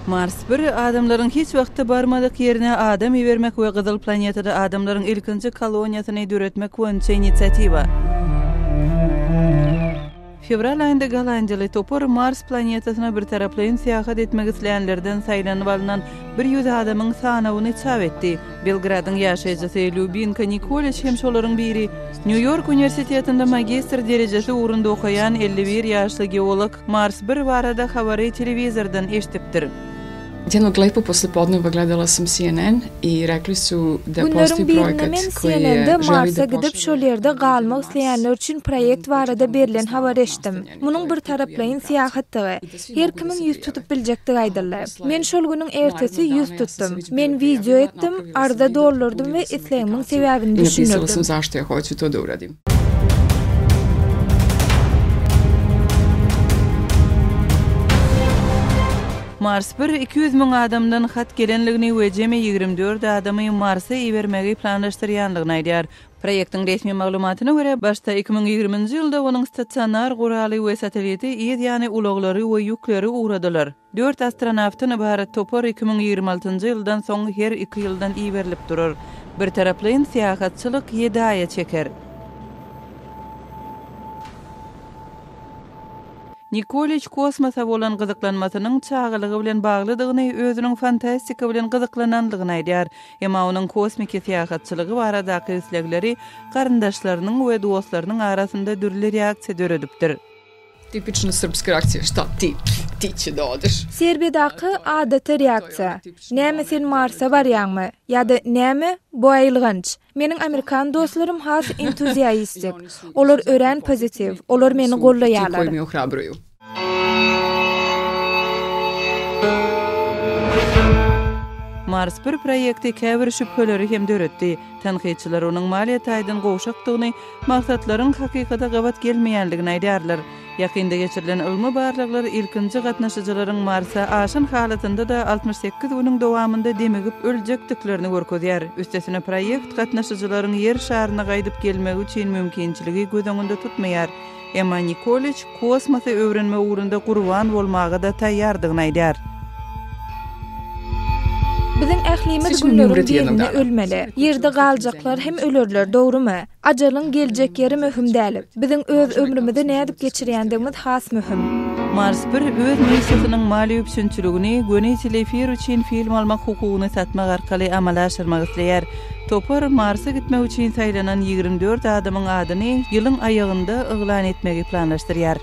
Mars bir, adamlaryň hiç wagtda barmadyk ýerine adam ibermek we Gyzyl planetada adamlaryň ilkinji koloniýasyny döretmek boýunça inisiatiwa. Fewral aýynda gollandiýaly topar Mars planetasyna birtaraplaýyn syýahat etmek isleýänlerden saýlanyp alnan 100 adamyň sanawyny çap etdi. Belgradyň ýaşaýjysy Lýubinka Nikoliç hem şolaryň biri. Nýu-Ýork uniwersitetinde magistr derejesi ugrunda okaýan 51 ýaşly geolog Mars bir barada habary telewizordan eşidipdir. Jednog lepog poslijepodneva gledala sam CNN i rekli su da Günleriň postoji birinde projekat men koji je CNN-de želi Marsa da gidip, pošalje şol ýerde na galmak Mars isleýänler üçin proýekt barada berlen habary eşitdim. Munuň bir taraplaýyn syýahatdygy, her kimiň ýüz tutup biljekdigi aýdyldy. Men şol günüň ertesi ýüz tutdum. Men wideo etdim, arza doldurdym we islegimiň sebäbini I napisala düşündirdim. sam zašto ja hoću to da uradim. Mars bir 200 müň adamdan hat gelendigini we jemi 24 adamy Marsa ibermegi planlaşdyrýandygyny aýdýar. Proýektiň resmi maglumatyna görä, başda 2020-nji ýylda onuň stasionar guraly we satelliti yz ýany ulaglary we ýükleri ugradylar. Dört astronawtdan ybarat topar 2026-njy ýyldan soň her iki ýyldan iberilip durar. Birtaraplaýyn syýahatçylyk ýedi aýa çeker. Nikoliç kosmosa bolan gyzyklanmasynyň çagalygy bilen baglydygyny, özüniň fantastika bilen gyzyklananlygyny aýdýar. Emma onuň kosmiki syýahatçylygy baradaky islegleri garyndaşlarynyň we dostlarynyň arasynda dürli reaksiýa döredipdir. Tipična srpska reakcija, šta ti, ti će da odeš. Serbiýadaky adaty reaksiýa, Näme sen Marsa barýaňmy? Ýa-da Näme, bu aýylganç. Meniň amerikan dostlarym has entuziaistik. Olar örän pozitiw, olar meni goldaýarlar. Mars bir proýekti käbir şübheleri hem döretdi. Tankytçylar onuň maliýe taýdan gowşakdygyny, maksatlaryň hakykata gabat gelmeýändigini aýdýarlar. Ýakynda geçirilen ylmy barlaglar ilkinji gatnaşyjylaryň Marsa aşan halatynda-da 68 günüň dowamynda demigip öljekdiklerini görkezýär. Üstesine proýekt gatnaşyjylaryň Ýer şaryna gaýdyp gelmegi üçin mümkinçiligi göz öňünde tutmaýar. Emma Nikoliç kosmosy öwrenmek ugrunda gurban bolmaga-da taýýardygyny aýdýar. Biziň ählimiz günleriň birinde ölmeli. Ýerde galjaklar hem ölerler, dogrumy? Ajalyň geljek ýeri möhüm däl. Biziň öz ömrümizi nädip geçirýändigimiz has möhüm. Mars bir öz missiýasynyň maliýe üpjünçiligini göni teleefir üçin film almak hukugyny satmak arkaly amala aşyrmak isleýär. Topar Marsa gitmek üçin saýlanan 24 adamyň adyny ýylyň aýagynda yglan etmegi planlaşdyrýar.